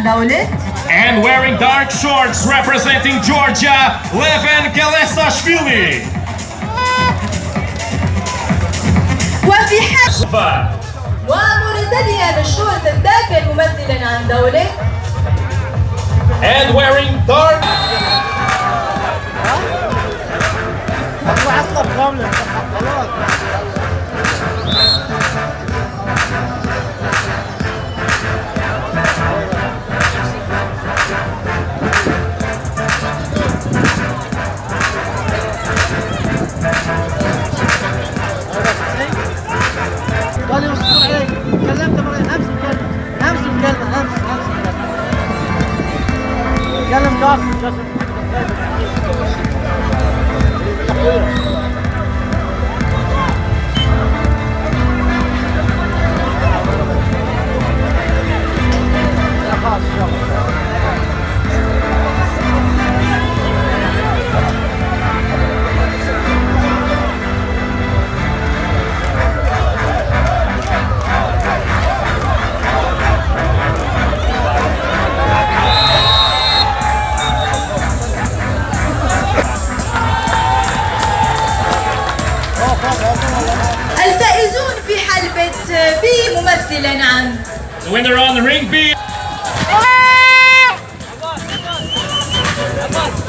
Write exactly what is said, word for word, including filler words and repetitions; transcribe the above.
دولت. And wearing dark shorts representing Georgia, Leven Gelesashvili. وفي حال ومرتديا الشورت الداكن ممثلا عن دولة. And wearing dark قال لي مصطفى عليك. كلمت مرة امس مكلمة. امس مكلمة، امس، امس مكلمة. كلم جاسم، جاسم. الفائزون في حلبة بي ممثلا عن The winner on ring B.